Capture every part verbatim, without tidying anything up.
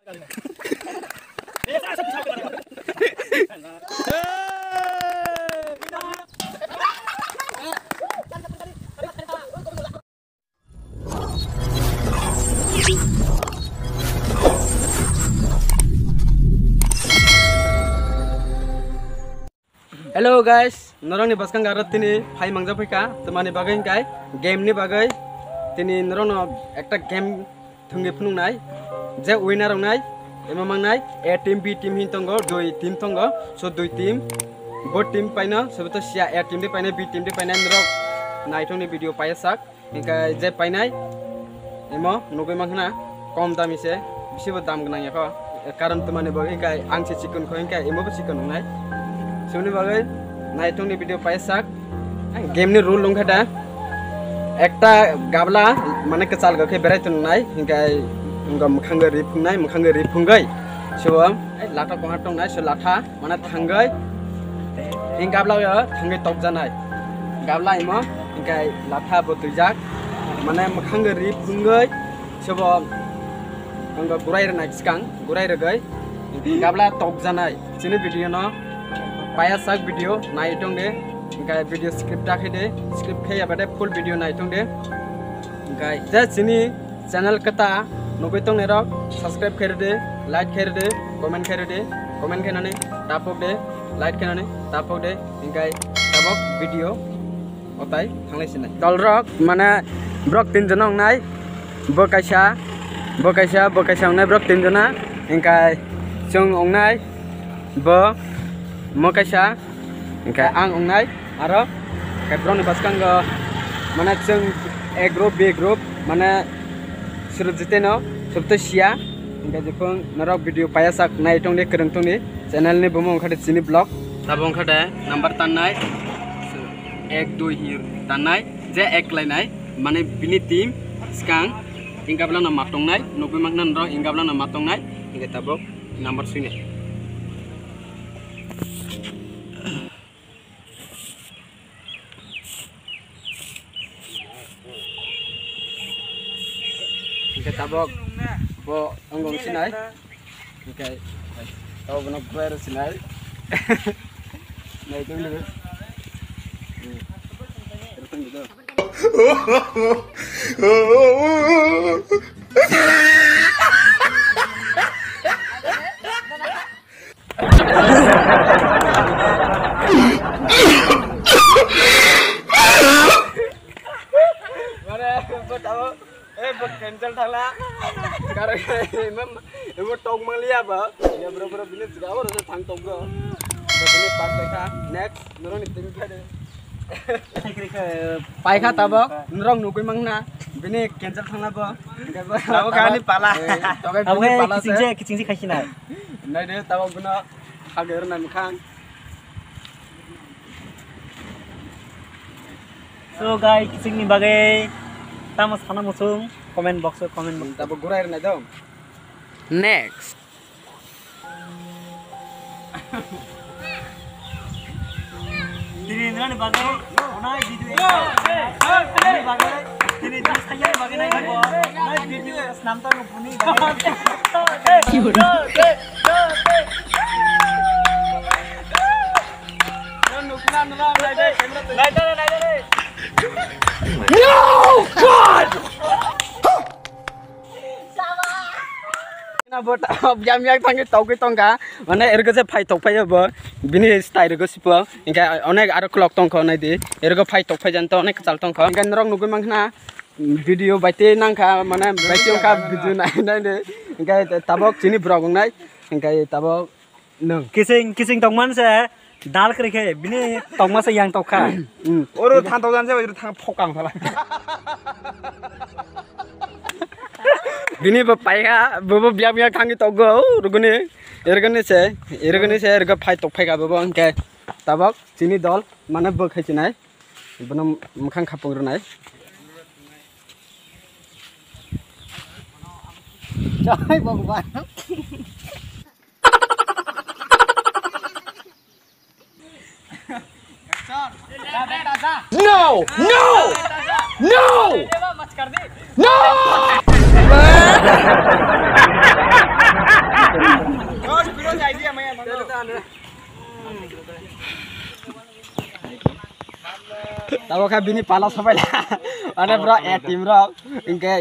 Hello guys, norokni bwskang aro tini phai mangjak phaikha, tamani bagwi hinkai game ni bagwi tini norokno ekta game thwngwi phunuknai, je winner wngnai, emo mangnai, A team, B team hin tongo, dui team tongo, so dui team, bo team paino, soboto sia A team de painai, B team de painai, norok naithokni video paia sak. Hinkhe je painai, emo nugwi mankha na, kom dami se, bisibo dam gwnang yakho. Karon twmani bagwi hinkhe ang se chikon kho, hinkhe emo bo chikon wngnai. Sumni bagwi naithokni video paia sak. Game ni rule wngkha da, ekta gabla mane kwchal gokhe berai tongnai, hinkhe wngkha mwkhang gwi ri phungnai, mwkhang gwi ri phungwi, so latha kwmar tongnai, so latha. Mane thangwi, hing gabla o thangwi tokjanai. Gabla imo, hinkhe latha bo twijak. Mane mwkhang ri phungwi, sobo wngkha gurai rwnai swkang, gurai rwgwi. Gabla tokjanai. Chini video no paia sak video nai tong de. Hinkhe video skip ta khai de, skip khai ya bade full video nai tong de. Hinkhe je chini channel kwta nugwi tongnai rok subscribe khairidi, like khairidi, comment khairidi, comment khainani tapok de, like khainani tapok de, hinkhe tabok video otai thanglai sinai. Dol rok mane brok tin jona wngnai, bo kaisa, bo kaisa, bo kaisa wngnai brok tin jona, hinkhe chwng wngnai, bo, mo kaisa, hinkhe ang wngnai, aro hinkhe borokni bwskango mane chwng A group, B group mane suru jiteno sobto siya. Hinkhe jephung norok video paia sak nai tongdi, kwrwng tongdi, channel ni bumung wngkha de chini vlog. Tabuk wngkha de number tannai ek dui hin tannai, je ek lainai mane bini team swkang ingkabla no ma tongnai, nugwi mankha norok ingkabla no ma tongnai, hinkhe tabuk number swinai. Hinkhe tabok bo wng wng sinai. Hinkhe tabok bono gurai rw sinai. Nai tong nw. Mane, bo tamo, eh, bo cancel thangla. Karo, emo, emo tong mangliya bo. Ya, bro, bro, bini jwga o rw thang tong, bro. Bini part paikha. Next, noroni team phai de. Paikha tabok, norok nugwi mangna. Bini cancel thangla bo. Abo kahani pala. Eh, tabok abo bini pala kiching se. Je, kiching se khaisi nai. Nai de, tabok bino hager na mukhang. So guys, kiching ni bagwi tamo sana muchung comment box o comment box. Tabok gurai rwnai dong. Next. Tini nani bagwi onai video ni bagwi tini tini saya ni bagwi nai video onai video snam ta rupuni bagwi. No, God! Biyam yak thangwi togwi tongkha, mane ergo je phai tokphai bo, bini style rwgo sipo, hinkhe onek aro clock tongkha, naidi, ergo phai tokphai jan to onek kwchal tongkha, hinkhe norok nugwi mankha video baite nangkha, mane baite wngkha video nai nai de, hinkhe tabok chini vlog wngnai, hinkhe tabok Nwng. Kising, kising tongman se dal kwrwi khe, bini tongma se yang tokha. Hmm. Oro thang tokjan se, oro thang phokang phala. Bini bo paikha, bo bo biya biya thangwi tokgo, ruguni, ergani se, ergani se, ergo phai tok phaikha bo bo, hwnkhe tabok chini dol, mane bo khai chinai, bono mwkhang khapung rwnai. Jai Bhagwan. No! No! No! No! Abo khe bini pala sobaila. Mane bro, A team rok. Hinkhe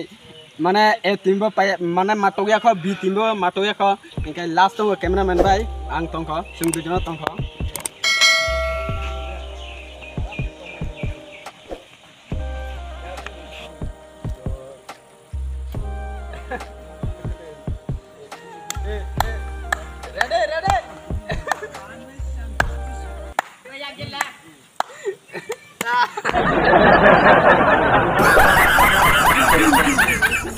mane A team bo pai, mane matok ya kho, B team bo matok ya kho. Hinkhe last o cameraman bai ang tongkho, chwng duijono tongkho. Ready, ready.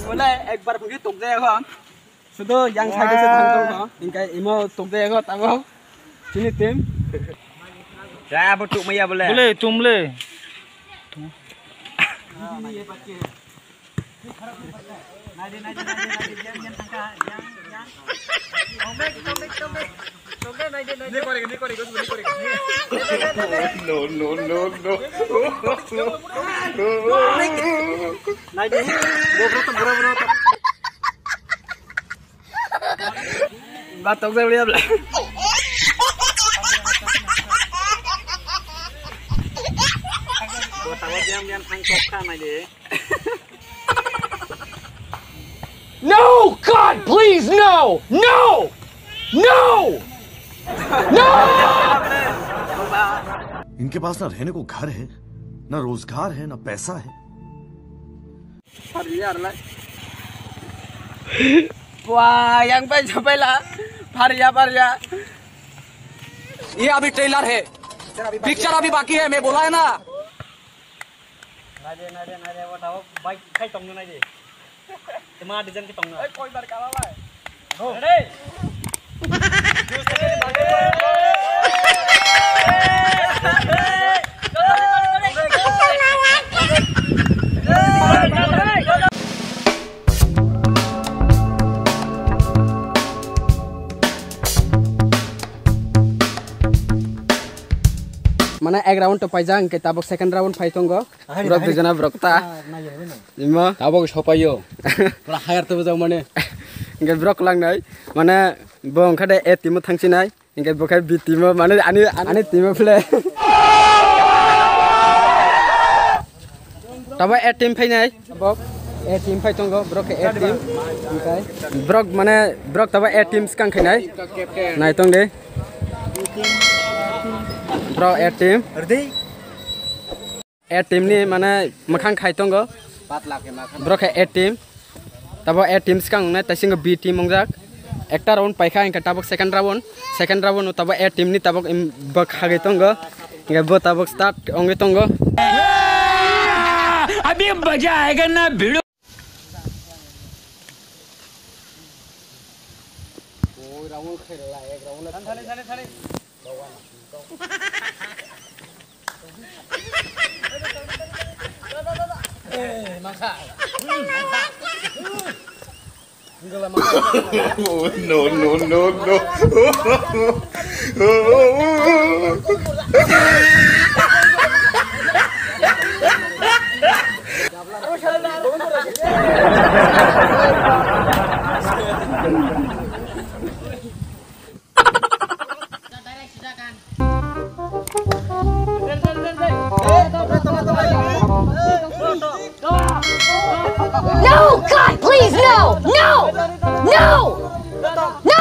Wala, ekbar bagi tok jaya kho. Sudo yang side se thang tong kho. Hinkhe imo tok jaya kho tabo. Chini team. Jaya bo tuk maya bole. Bole, tum le. No, no, no, no. Naidi, bobro to bura bura to. Batok jai uliya bla. Batok jam jam thang sok kha naidi. No, God, please, no! No! No! No! इनके पास ना रहने को घर है, ना रोजगार है, ना पैसा है। Pharia lai. Wah, yang pai sapai la. Pharia, pharia. ये अभी ट्रेलर है, पिक्चर अभी बाकी है, मैं बोला है ना। Naide, naide, naide, wata o bike khai tongno naide. Tma design ke tongno. Ei, koi bar kala lai. Ready? Mane ek round to paijak, hingke tabok second round phai tongo. Borok dui jona borok ta. Imo. Tabok sopayo. Pura hire to bujak mane. Hingke borok langnai. Mane bo wngkha de A team o thangsinai. Hingke bo khe B team o mane ani, ani team o phile. Tabok A team phainai. Tabok A team phai tongo. Borok khe A team. Hingke borok mane borok tabok A team swkang khainai. Nai tong de. Borok A team. A team ni mane mwkhang khai tongo. Borok khe A team. Tabok A team swkang wngnai, taisingo B team wngjak. Ekta round paikha, hingkhe tabok second round. Second round o tabok A team ni tabok im-, bwkhagwi tongo. Hingkhe bo tabok start wngwi tongo. अभी मजा आएगा ना भिड़ो। Oh, no, no, no, no. No, God, please, no! No! No! No!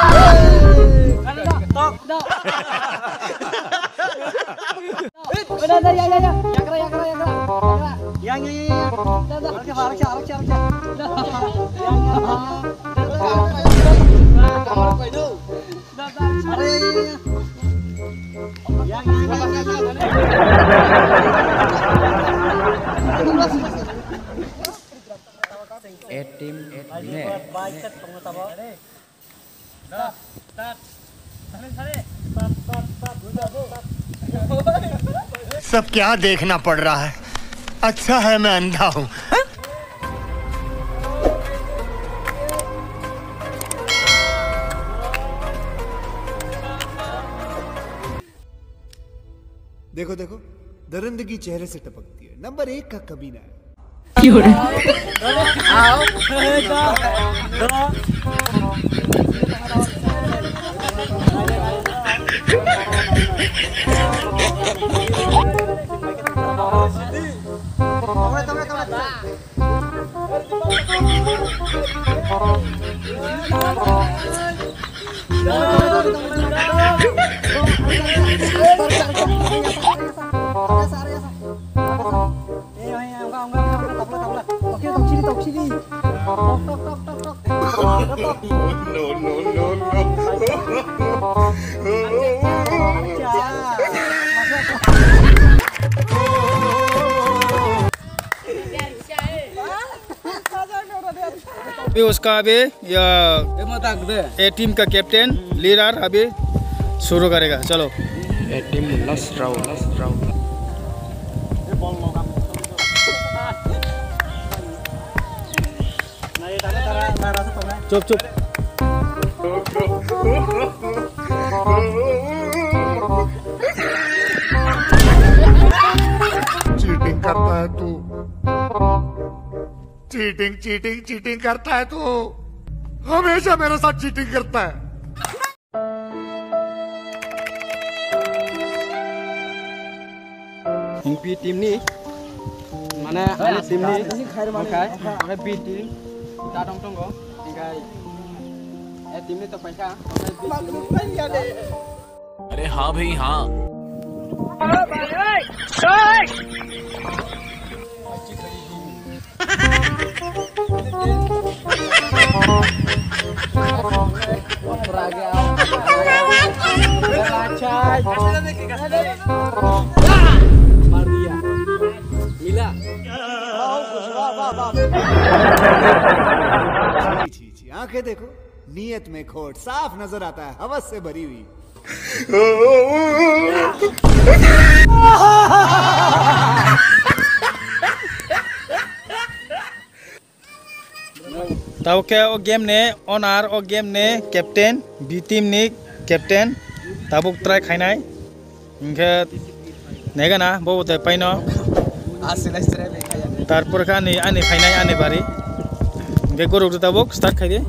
A team winner. सब क्या देखना पड़ रहा है? अच्छा है मैं अंधा हूँ। देखो, देखो, दरिंदगी चेहरे से टपकती है। नंबर एक का कमीना है। No, no, no, no. अभी उसका अभी या ए टीम का कैप्टन लीडर अभी शुरू करेगा। चलो। A team last round, last round. चुप, चुप। चीटिंग करता है तू। चीटिंग, चीटिंग, चीटिंग करता है तू। हमेशा मेरे साथ चीटिंग करता है। Hingpi team ni, mane, ani team ni, oke, oke, B team, ta tong tongo, hingkai, eh, team ni to paikha, oke, B team ni. अरे हाँ भाई, हाँ। छी, छी, आंखें देखो, नीयत में खोट साफ नजर आता है, हवस से भरी हुई। Tabuk khe o game ni owner, o game ni captain, B team ni captain tabuk try khainai. Hingkhe naigana bobo tei paino. Tarpor khe ani, ani phainai ani bari. Hingkhe guruk rw tabuk start khaidi.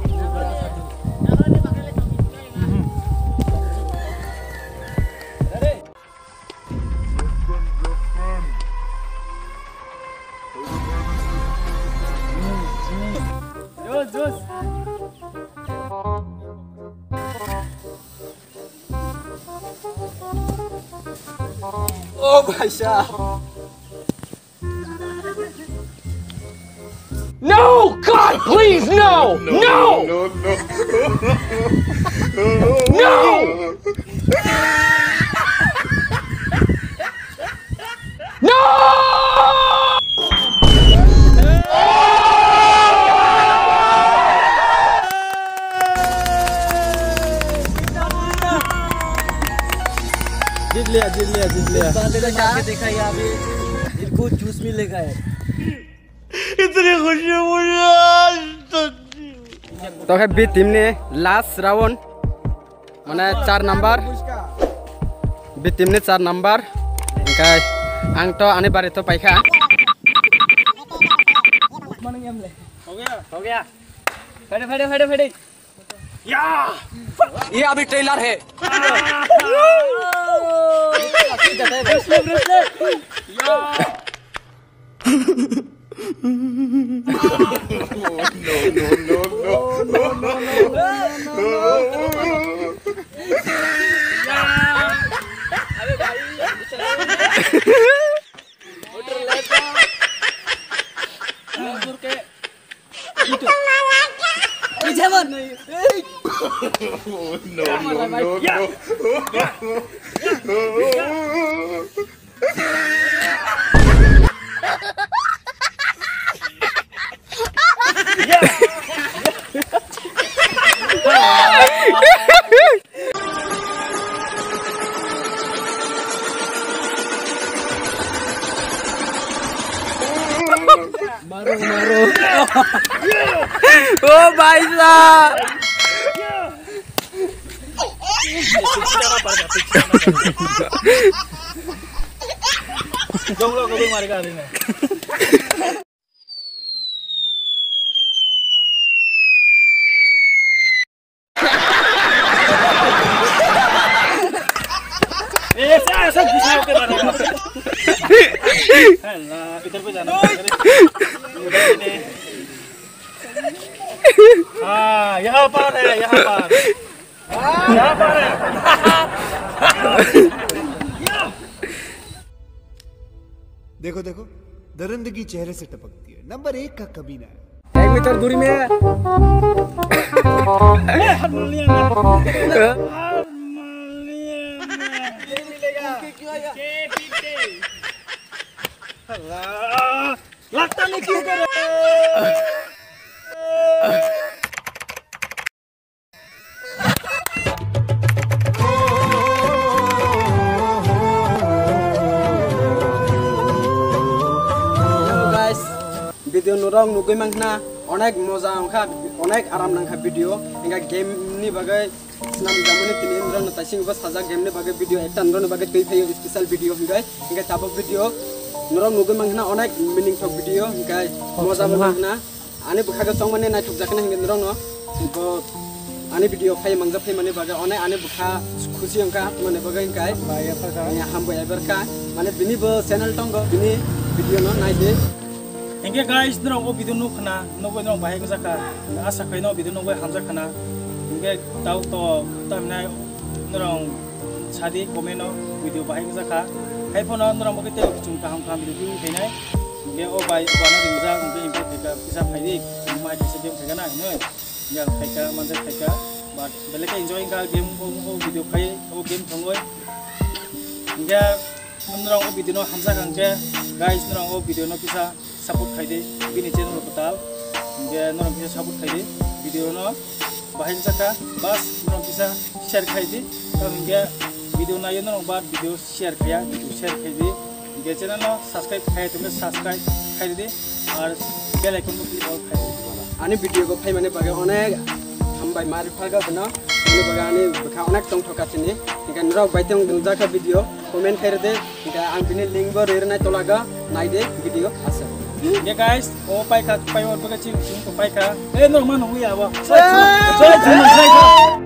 Oh, भाई साहब। No! God, please, no! No! No! No! जीत लिया, जीत लिया, जीत लिया। इस बांदर ने मार के देखा, यहाँ पे इनको जूस मिलेगा है। इतनी खुशी मुझे आज तक नहीं हुई। To khe B team ni last round, mane char number, B team ni char number, hingkhe ang to ani bari to paikha. हो गया, हो गया। फटे, फटे, फटे, फटे। ये अभी ट्रेलर है। मारो, मारो। ओ भाई साहब। जंगलों को भी मारेगा अभी मैं। ऐसा, ऐसा घुसा होके मारेगा। है ना, इधर पे जाना पड़ेगा रे। इधर पे नहीं। हाँ, यहाँ पर है, यहाँ पर। यहाँ पर है। देखो, देखो, दरिंदगी चेहरे से टपकती है। नंबर एक का कमीना है। एक मीटर दूरी में। लगता नहीं, क्यों कर रहे हो? Hello guys, video norok nugui mankha, onek moja wngkha, onek aram nangkha video, hingkha game ni bagwi swnam jamani tini norokno taising bo sajak game ni bagwi video ekta norokni bagwi twi phaio special video hingkha, hingkha tabuk video norok nugui mankha onek meaning thok video hingkha moja bo mankha. Ani bwkha khe chongmani naithok jakna hinwi norokno bo ani video phai mangjak phaimani bagwi onek ani bwkha khusi wngkha, tongmani bagwi hinkhai hambai eberkha, mane bini bo channel tongo, bini video no naidi. Hinkhe guys, norok o video nukkhna, nugwi norok bahai wngjakha, asa khai no video nugwi hamjakkhna, hinkhe tau to tamhinai norok sadi comment o video bahai wngjakha, haiphano norok bagwi tei kuchung kaham kaham video tubui phainai. Hinkhe o bai, o bana ringjak, hinkhe improve khaikha, kisa phaidi, mai kisa game khaikha na hinwi. Hinkhe ang khaikha, manjak khaikha, but belai khe enjoy wngkha game, o, o video khai, o game thangwi. Hinkhe norok o video no hamjak hinkhe, guys, norok o video no kisa support khaidi, bini channel o kwtal. Hinkhe norok kisa support khaidi, video no bahai wngjakha, bas norok kisa share khaidi, tamo hinkhe video naiyo norok ba video share khaiya, share khaidi. Hinkhe channel no subscribe khai tongkhe subscribe khai di, ar bell icon bo click all khai di. Ani video bo phaimani bagwi onek hambai ma rwphar kha bono. Ani bagwi ani bwkha onek tongthok kha chini. Hinkhe norok bai tong jakha video comment khai rwdi. Hinkhe ang bini link bo rwi rwnai tola go naidi video asa. Hinkhe guys, o paikha, pai o bwkha chini, chini ko paikha. Eh, norok ma nungwi abo. Choi, choi, choi, choi, choi.